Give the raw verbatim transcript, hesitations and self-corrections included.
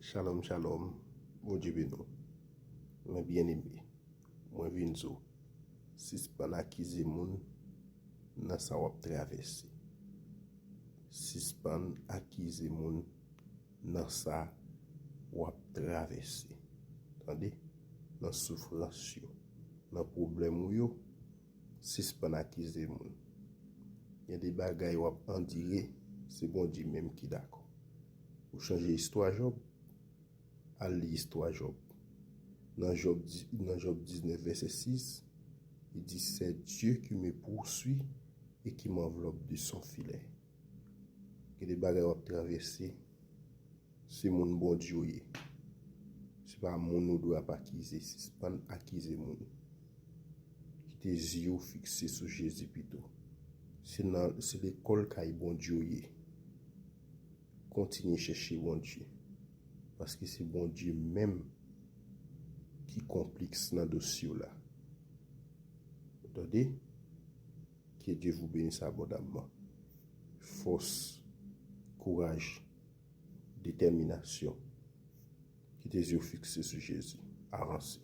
Shalom, shalom. Bondye beni w. Mwen byen eme. Mwen vin di w, sispann akize moun nan sa w ap travèse. Sispann akize moun nan sa w ap travèse. Tande? Nan soufrans yo, nan pwoblèm ou yo, sispann akize moun. Gen de bagay w ap andire, se Bondye menm ki dakò. Ou chanje istwa Jòb, al li istwa Jòb. Nan Jòb, nan Jòb diznèf, vèsè sis, li di, C'est Dieu qui me poursuit et qui m'enveloppe de son filet. Gen de bagay w ap travèse, se moun Bondye w ye. Se pa moun ou dwe ap akize, sispann akize moun. Kite zye w fikse sou Jezi pito. Se nan, se lekòl kay Bondye w ye. Kontinye chèche Bondye. Paske se Bondye menm ki konpliks nan dosye w la. Ou tande? Que Dieu vous bénisse abondamment. Fòs, kouraj, detèminasyon. Kite zye w fikse sou Jezi. Avanse.